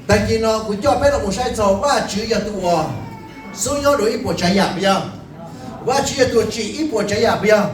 Tag kis no kuv coj peb los mus saib txog Vajtswv yog tus uas xub nyob dua ib puas tsav yam puas yog? Vajtswv yog tus uas tsim ib puas tsav yam puas yog?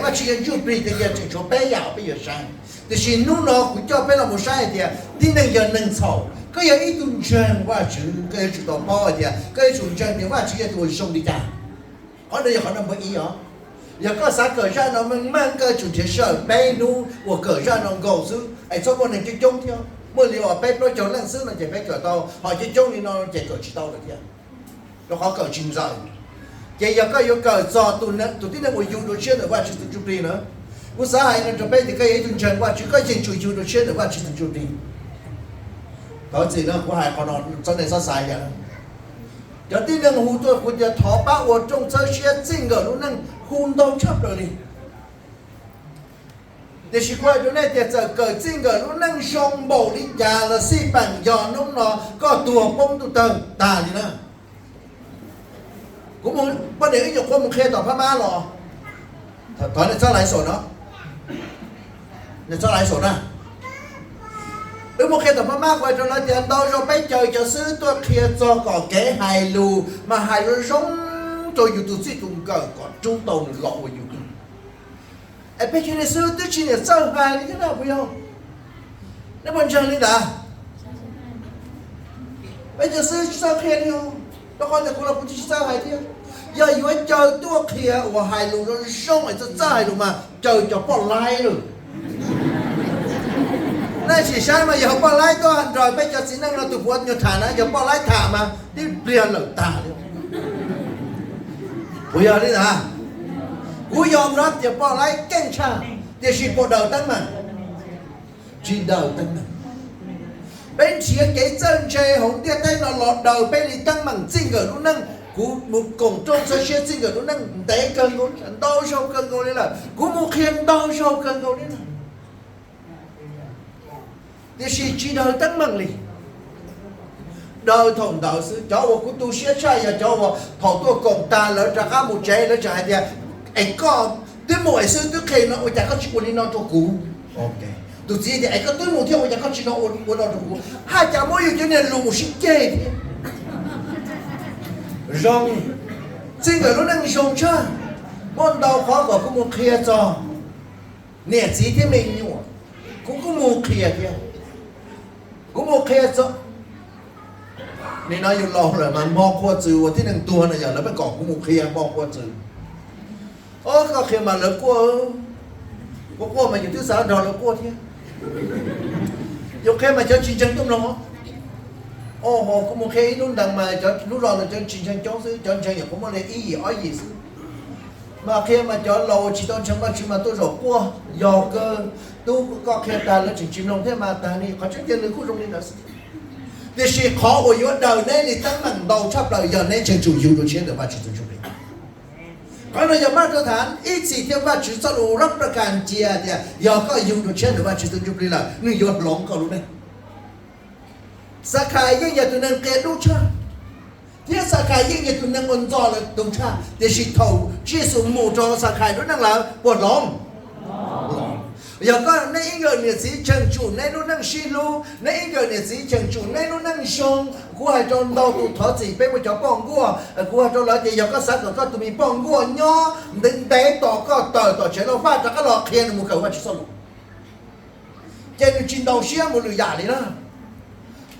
Vajtswv yog ntsuj plig tiag tiag, tseem tshuav peb yam peb yuav saib. Tiam sis hnub no kuv coj peb los mus saib hais tias tib neeg yog neeg txhaum, koj yog ib tug ntseeg Vajtswv, koj yuav tsum tau paub hais tias koj yuav tsum ntseeg tias Vajtswv yog tus uas zoo li cas. Qhov no yog qhov no npawb ib os. Yog koj xav kawm zaj no meej meej, koj yuav tsum nrhiav sij hawm peb hnub uas kawm zaj no nkaus xwb, es txhob muaj neeg coob coob thiab. Muaj li uas peb plaub caug leej xwb no ces peb kawm tau, ho coob coob li no ces kawm tsis tau lawm thiab, rau qhov kawm tsis ntxaws. Ces yog koj yuav kawm txog tus tib neeg uas yug dua tshiab ntawm Vajtswv tus ntsuj plig na, kuv xav hais no rau peb tias koj yog ib tug ntseeg Vajtswv, koj yeej tsum yug dua tshiab ntawm Vajtswv tus ntsuj plig. Thov txim no kuv hais qhov no txhob, nej txhob xav yam. Cov tib neeg hu tuaj kuv tias thov pab ua rooj txhawb siab txij nkawm lub neej hu ntau tshaj plaws li. Tiam sis kuv hais rau nej tias txawm kawm txij nkawm lub neej zoo npaum li cas los xij peem yog hnub no koj tuag poob ntuj tawg tag li na. Kuv mus, poj niam wb nyuam qhuav mus qhia tom Phab Mab los, thov nej txhob laiv saum no, nej txhob laiv saum na. Wb mus qhia tom Phab Mab, kuv hais rau lawv tias ntau zaus peb caw cov xib hwb tuaj qhia txog kom kev hais lus mas hais zoo zoo rau yus tus txij tus nkawm kom rub tau nws los ua yus tug. Es peb cov niag xib hwb twb tsis niam txawj hais li thiab na puas yog? Nej puas ntseeg li ntawd? Peb cov xib hwb tsis txawj qhia li os, rau qhov tias kuv los kuv twb tsis txawj hais thiab. Yog yuav caw tuaj qhia uas hais lus zoo zoo es txawj txawj hais lus mas caw cov poj laib lawm. Nej sim saib mas yog poj laib tuaj nrog peb cov txiv neej no tus puav nyuag tham na, yog poj laib tham mas tib pliag lawm tag li. Puas yog li ntawd? Kuv yog no tias poj laib keej tshaj, tiam sis puas daws teeb meem? Tsis daws teeb meem. Peb nrhiav kev txawj ntse hauv ntiaj teb no los daws peb li teeb meem txij nkawm lub neej. Kuv mus koom rooj txhawb siab txij nkawm lub neej ntev kawg nkaus, ntau zaug kawg nkaus li lawm, kuv mus qhia ntau zaug kawg nkaus li lawm, tiam sis tsis daws teeb meem li. Daws thaum ntawd xwb. Cov uas kuv tu siab tshaj yog cov uas thaum tuaj koom tag lawv rov qab mus tsev lawv tseem hais tias, es koj twb mus es xib hwb twb qhia no ua cas koj tsis ua li no rau kuv? Tus txiv tias, es koj twb mus thiab ua cas koj tsis no ua no rau kuv? Haj cas muab yus cov niag lus mus sib ceg thiab. Zoo, txij nkawm lub neej zoo tshaj. Muaj ntau qhov kom kuv mus qhia txog niam txiv thiab me nyuam, kuv kuj mus qhia thiab. Kuv mus qhia txog, nim no yus laus lawm mas mog qhua txws uas tib neeg tuag no yog lawv pheej kom kuv mus qhia mog qhua txws. Os, koj qhia mas lawv quaj, quaj quaj mas yus twb xav nrog lawv quaj thiab. Yus qhia mas cov tsis ntseeg tuaj mloog. Os, kuv mus qhia ib lub ntees mas cov lub zos ntawd cov tsis ntseeg coob xwb, cov ntseeg nyuam qhuav muaj li ib yim ob yim xwb. Mas qhia mas cov laus tsis tau ntseeg Vajtswv mas tuaj zaum quaj yog kawg. Tub, koj qhia tag lawv tseem tsis mloog thiab mas tag li, qhov tseeb tiag nws kuj zoo li ntawd xwb. Tiam sis qhov uas yuav daws neb li teeb meem ntau tshaj plaws yog neb tseem tsum yug dua tshiab ntawm Vajtswv tus ntsuj plig. Qhov no yog maj rau thav ib txhis thiab Vajtswv txoj lus rab pra kas cia tias yog koj yug dua tshiab ntawm Vajtswv tus ntsuj plig lawm nws yuav hloov koj lub neej. Xakhais yeej yog tus neeg qia dub tshaj, thiab Xakhais yeej yog tus neeg ua ntxo lawv tus tshaj, tiam sis thaum Tswv Yexus mus rau Xakhais lub neej lawm puas hloov? Yog koj, neb ib nkawm niam txiv cheem tsum neb lub neej sib hlub, neb ib nkawm niam txiv cheem tsum neb lub neej zoo. Kuv hais rau ntau tus thov txim peb muaj cov poj nkuaj, kuv hais rau lawv tias yog koj xav kom koj tus me poj nkuaj nyob ntev ntev tos koj tawm tom tsev lauj, Vaj rov qab los qhia nws mus kawm Vajtswv txoj lus, ces nws tsis ntaus siab mus lwm yam li na.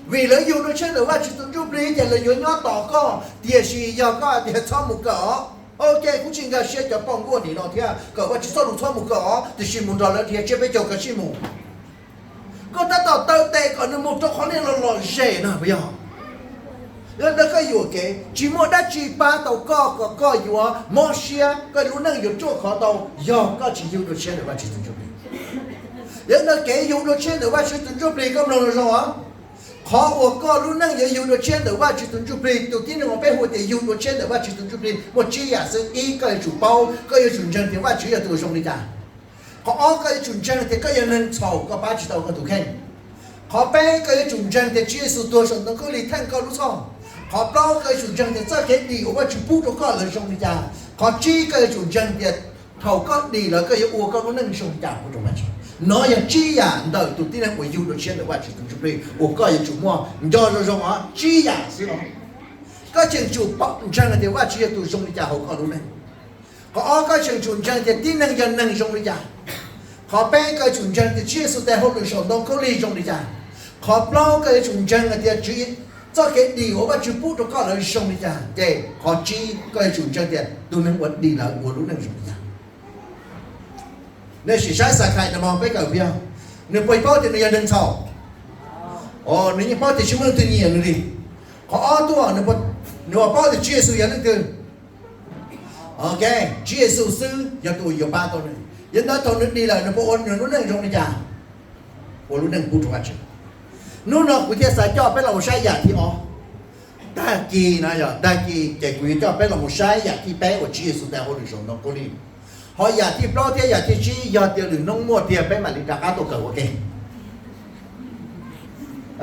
Vim lawv yug dua tshiab ntawm Vajtswv tus ntsuj plig ces lawv yuav nyob tos koj, tiam sis yog koj hais tias txhob mus kawm os, ok, kuv tsis nkag siab cov poj nkuaj nim no thiab, kawm Vajtswv txoj lus txhob mus kawm os, tiam sis mus nrog lawv dhia tsiab peb caug kawg sib mus. Koj tab tom taw tes kom nws mus rau qhov niag lom lom zem no puas yog? Yog ntawd koj yuam kev, tsis muaj dab tsi pab tau koj kom koj yuav mob siab, koj lub neej yuav ruaj khov tau yog koj tsis yug dua tshiab ntawm Vajtswv tus ntsuj plig. Yog ntawd kev yug dua tshiab ntawm Vajtswv tus ntsuj plig koj mloog zoo os. Qhov uas koj lub neej yuav yug dua tshiab ntawm Vajtswv tus ntsuj plig, tus tib neeg uas peb hu tias yug dua tshiab ntawm Vajtswv tus ntsuj plig muaj tsib yam xwb. Ib, koj yuav tsum ntseeg tias Vajtswv yog tus uas zoo li cas. Qhov ob, koj yuav tsum ntseeg tias koj yog neeg txhaum koj pab tsis tau koj tus kheej. Qhov peb, koj yuav tsum ntseeg tias Tswv Yexus tuag saum ntoo khaub lig theej koj lub txhoj. Qhov plaub, koj yuav tsum ntseeg tias txoj kev dim uas Vajtswv pub rau koj lawm zoo li cas. Qhov tsib, koj yuav tsum ntseeg tias thaum koj dim lawm koj yuav ua koj lub neej zoo li cas pub rau Vajtswv. No yog tsib yam ntawm tus tib neeg uas yug dua tshiab ntawm Vajtswv tus Ntsuj Plig uas koj yuav tsum muaj nco zoo zoo os, tsib yam xwb os. Koj cheem tsum pom ntseeg tias Vajtswv yog tus zoo li cas hauv koj lub neej. Qhov ob, koj cheem tsum ntseeg tias tib neeg yog neeg zoo li cas. Qhov peb, koj yuav tsum ntseeg tias Tswv Yexus tes hauj lwm saum ntoo khaub lig zoo li cas. Qhov plaub, koj yuav tsum ntseeg hais tias Tswv, txoj kev dim uas Vajtswv pub rau koj lawm zoo li cas. Ces qhov tsib, koj yuav tsum ntseeg tias tus neeg uas dim lawm ua lub neej zoo li cas. Nej sim saib Xakhais no peb kawm puas yog? Nws puas paub tias nws yog neeg txhaum? Nws yeej paub tias tsis muaj leej twg nyiam nws li. Qhov ob tuaj, nws puas paub tias Tswv Yexus yog leej twg? Ok, Tswv Yexus xwb yog tus yuav pab tau nws. Yog ntawd thaum nws dim lawm nws puas ua nws lub neej zoo li cas? Ua lub neej pub rau Vajtswv. Hnub no kuv thiaj xav coj peb los mus saib yam thib ob. Tag kis no yog tag kis ces kuv yuav coj peb los mus saib yam thib peb uas Tswv Yexus tes hauj lwm saum ntoo khaub lig. Ho yam thib plaub thiab yam thib tsib yog tias lwm hnub muaj tiag peb mam li rov qab tuaj kawm ua ke.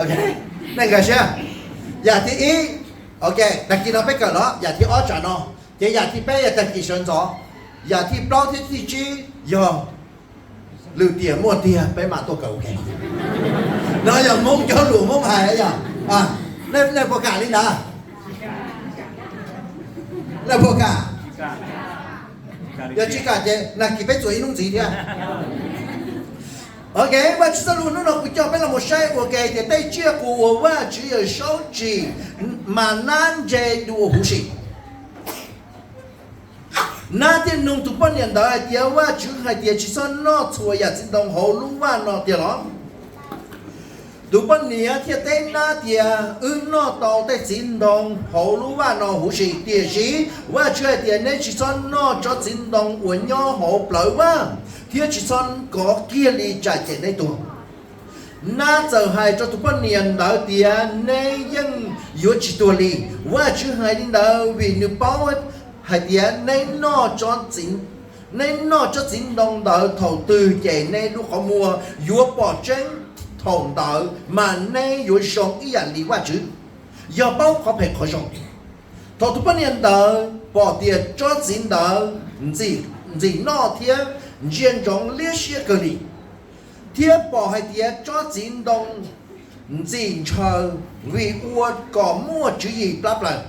Ok, nej nkag siab. Yam thib ib, ok, tag kis no peb kawm los yam thib ob tsam no, ces yam thib peb yog tag kis sawv ntxov, yam thib plaub thiab thib tsib yog lwm tiam muaj tiag peb mam tuaj kawm ua ke. No yog Hmoob cov lus Hmoob hais yog, nej puas kam li ntawd? Nej puas kam? Yog tsis kam ces nag kis peb txuas ib hnub ntxiv thiab. Ok, Vajtswv txoj lus hnub no kuv coj peb los mus saib ua ke tias tej tsiaj qus uas Vajtswv Yawmsaub tsim mas nab ntse dua huv si. Nab thiaj nug tus poj niam ntawd hais tias, Vajtswv hais tias tsis txhob noj txhua yam txiv ntoo hauv lub vaj no tiag los? Tus poj niam thiaj teb nab tias, Wb noj tau tej txiv ntoo hauv lub vaj no huv si, tiam sis Vajtswv hais tias neb tsis txhob noj tsob txiv ntoo uas nyob hauv plawv vaj, thiab tsis txhob kov kiag li tsam ces neb tuag. Nab txawm hais rau tus poj niam ntawd tias, Neb yeej yuav tsis tuag li. Vajtswv hais li ntawd vim nws paub hais tias neb noj tsob txiv ntoo ntawd thaum twg ces neb lub qhov muag yuav pom tseeb, thaum ntawd mas neb yuav zoo ib yam li Vajtswv, yog paub qhov phem qhov zoo. Thaum tus poj niam ntawd pom tias tsob txiv ntawd ntxim noj thiab ntsia ntsoov liab siab kawg li, thiab pom hais tias tsob txiv ntoo ntxim ntshaw vim ua kom muaj tswv yim plab plaws,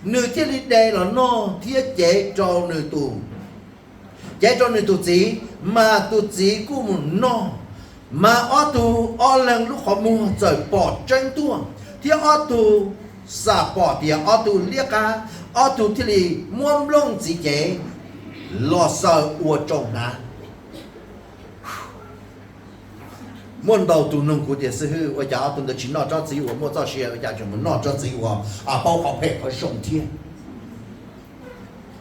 nws thiaj li de los noj thiab cev rau nws tus cev rau nws tus txiv, mas tus txiv kuj mus noj. Mas ob tug ob leeg lub qhov muag txawm pom tseeb tuaj, thiab ob tug xam pom tias ob tug liab qab, ob tug thiaj li muab nplooj txiv cev los xaws ua tsau hnav. Muaj ntau tus nug kuv tias, Xib hwb, ua cas ob tug ntawd tsis noj tsob txiv uas muaj txoj sia, ua cas tseem mus noj tsob txiv uas paub qhov phem qhov zoo thiab?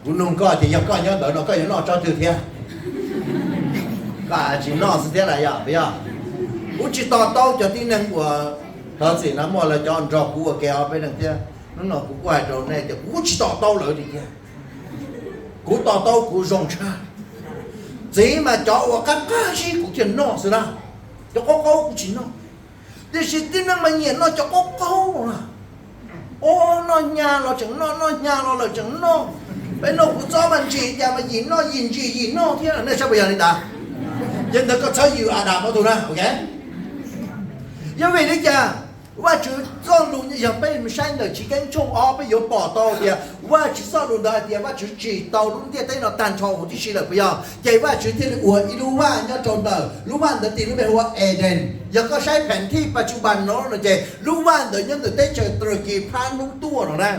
Kuv nug koj tias yog koj nyob ntawd no koj yuav noj tsob twg thiab? Koj tsis noj xwb thiab las yog puas yog? Kuv tsis to taub cov tib neeg uas thov txim no muaj lawv cov nrog kuv ua ke ob peb leeg thiab. Hnub no kuv kuj hais rau nej tias kuv tsis to taub lawv li thiab. Kuv to taub kuv zoo tshaj. Txiv mas cov uas qab qab zib kuv thiaj noj xwb na, cov qaub qaub kuv tsis noj. Tiam sis tib neeg mas nyiam noj cov qaub qaub na. Ob, noj nyag los tseem noj, noj nyag los lawm tseem noj. Peb noj kuv txob mas ntsim cas mas yim noj yim ntsim yim noj thiab, nej saib puas yog li ntawd? Yog ntawd koj txhob yws Adas ob tug na, ok? Yog vim li cas? Vajtswv txoj lus yog peb saib ntawm Chiv Keeb tshooj ob peb yuav pom tau tias Vajtswv txoj lus ntawd hais tias Vajtswv tsim tau lub ntiaj teb no tag nrho huv tib si lawm puas yog? Ces Vajtswv thiaj li ua ib lub vaj nyob rau ntawm, lub vaj ntawd tis lub npe hu ua Eden. Yog koj saib pheem thij pas tsuj pas no no ces lub vaj ntawd nyob ntawm teb chaws Turkey phab hnub tuaj no na.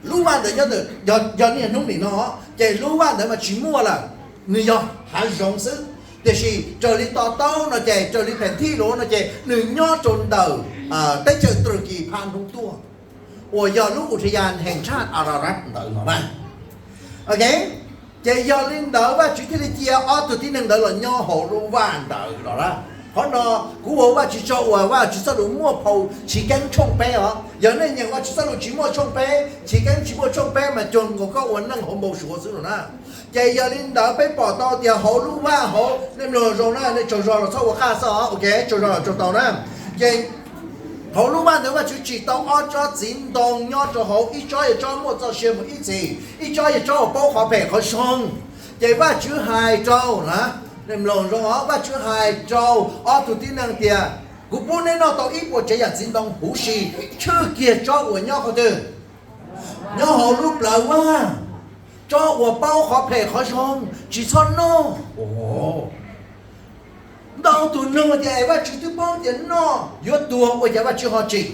Lub vaj ntawd nyob ntawm, yog niaj hnub nim no, ces lub vaj ntawd mas tsis muaj lawm, nws yog hav zoov xwb. Tiam sis raws li to taub no ces raws li pheem thij lus no ces nws nyob rau ntawm teb chaws Turkey phab hnub tuaj, uas yog lub ua rhia hees tshaj Ararat ntawd no na. Ok, ces yog li ntawd Vajtswv thiaj li cia ob tug tib neeg ntawd los nyob hauv lub vaj ntawd no na. Qhov no kuv ua Vajtswv tsaug uas Vajtswv txoj lus muaj phau Chiv Keeb tshooj peb os. Yog nej nyeem Vajtswv txoj lus tsis muaj tshooj peb, Chiv Keeb tsis muaj tshooj peb mas cuag nkaus koj ua neej hauv npau suav xwb no na. Ces yog li ntawd peb pom tau tias hauv lub vaj hauv, nej mloog zoo na, nej tsaug zog los txhob ua qaj xwb os, ok, tsaug zog los tsaug tau na. Ces hauv lub vaj ntawd Vajtswv tsim tau ob tsob txiv ntoo nyob rau hauv, ib tsob yog tsob muaj txoj sia mus ib txhis, ib tsob yog tsob uas paub qhov phem qhov zoo. Ces Vajtswv hais rau na, Mloog zoo os, Vajtswv hais rau ob tug tib neeg tias, kuv pub neb noj tau ib puas tsev yam txiv ntoo huv si, tshwj kiag tsob uas nyob qhov twg? Nyob hauv lub plawv vaj. Tsob uas paub qhov phem qhov zoo tsis txhob noj. Ntau tus nug tias, es Vajtswv twb paub tias noj yuav tuag ua cas Vajtswv ho tsim?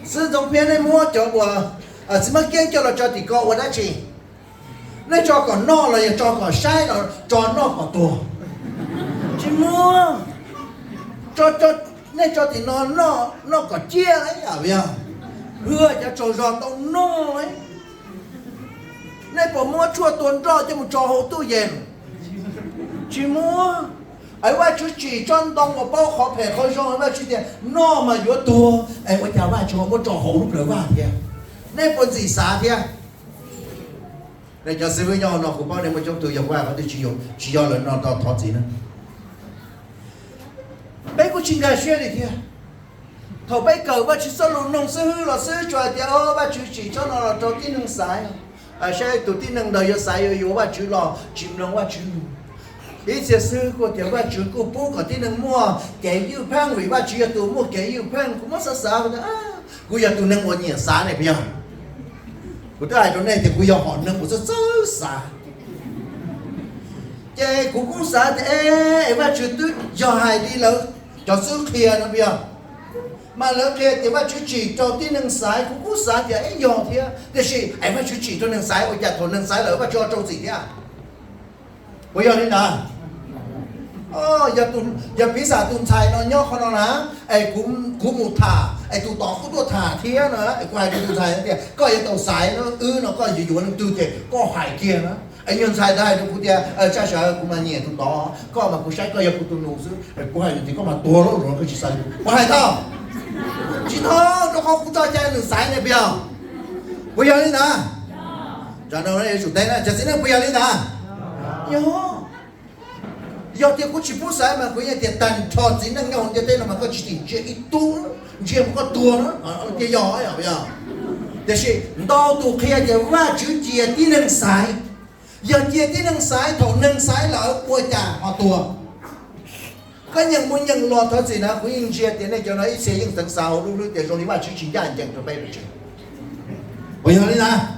Xib Ntxoov Phiab, nej muab cov uas txiv Mab Keeb coj los tso tim ko ua dab tsi? Nej tso kom noj los yog tso kom saib los tso noj kom tuag? Tsis muaj. Nej tso tim no noj kom ciaj, yog hwj cov tsaug zog tau noj. Nej puas muab tshuaj tua nroj coj mus tso hauv tuj yees? Tsis muaj. Es Vajtswv tsim tsob ntoo uas paub qhov phem qhov zoo, Vajtswv tias noj mas yuav tuag, es ua cas Vajtswv ho muab tso hauv lub plawv vaj thiab? Nej puas ntxim xav thiab? Nej cov xib hwb nyob hauv no, kuv paub nej muaj coob tug yog kuv hais qhov twg tsis yog, tsis yog lawm no thov txim na. Peb kuj tsis nkag siab li thiab. Thaum peb kawm Vajtswv txoj lus noog xib hwb los xib hwb tsuas hais tias, o, Vajtswv tsim tsob no los rau tib neeg xaiv, saib tus tib neeg ntawd yuav xaiv yuav yuav Vajtswv los tsis mloog Vajtswv lus. Ib txhia xib hwb kuj tias Vajtswv kuj pub kom tib neeg muaj kev ywj pheej, vim Vajtswv yog tus muaj kev ywj pheej. Kuv muab xav xav, kuv yog tus neeg uas nyiam xav ne puas yog? Kuv twb hais rau nej tias kuv yog hom neeg uas txawj txawj xav. Ces kuv kuj xav tias, es Vajtswv twb yog hais li lawv cov xib hwb qhia no puas yog? Mas lawv qhia tias Vajtswv tsim rau tib neeg xaiv, kuv kuj xav tias, es yog thiab, tiam sis es Vajtswv tsim rau neeg xaiv ua cas thaum neeg xaiv lawm Vajtswv ho rau txim thiab? Puas yog li ntawd? Yog piv xam tus ntxhais no nyob qhov no na, es kuv mus tham es tus tod kuj tuaj tham thiab no, es kuv hais rau tus ntxhais tias koj yuav tau xaiv no, wb no koj yuav yuav leej twg ces koj hais kiag na. Es nyuag ntxhais ntawd hais rau kuv tias, tshaj sawv kuv mas nyiam tus tod, koj mas kuv saib koj yog kuv tus nus xwb, kuv hais tias koj mas tuag lawm koj tsis xaiv kuv, puas hais tau? Tsis tau, rau qhov kuv tso cai nws xaiv ne puas yog? Puas yog li ntawd? Tsam no yuav tsum teb na, cov txiv neej puas yog li ntawd? Yog, yog tias kuv tsis pub xaiv mas kuv yeej tias tag nrho txiv neej nyob hauv ntiaj teb no mas koj tsis tim ntsia ib tug, ntsia mus koj tuag na, tias yog, yog. Tiam sis ntau tus qhia tias Vajtswv cia tib neeg xaiv. Yog cia tib neeg xaiv, thaum neeg xaiv lawm ua cas ho tuag? Koj nyeem mus nyeem los thov txim na, kuv yeej ntsia tias nej cov no ib txhia yeej xeev xav hauv lub hlwb tias zoo li Vajtswv tsis ncaj ncees rau peb pes tsawg. Puas yog li ntawd?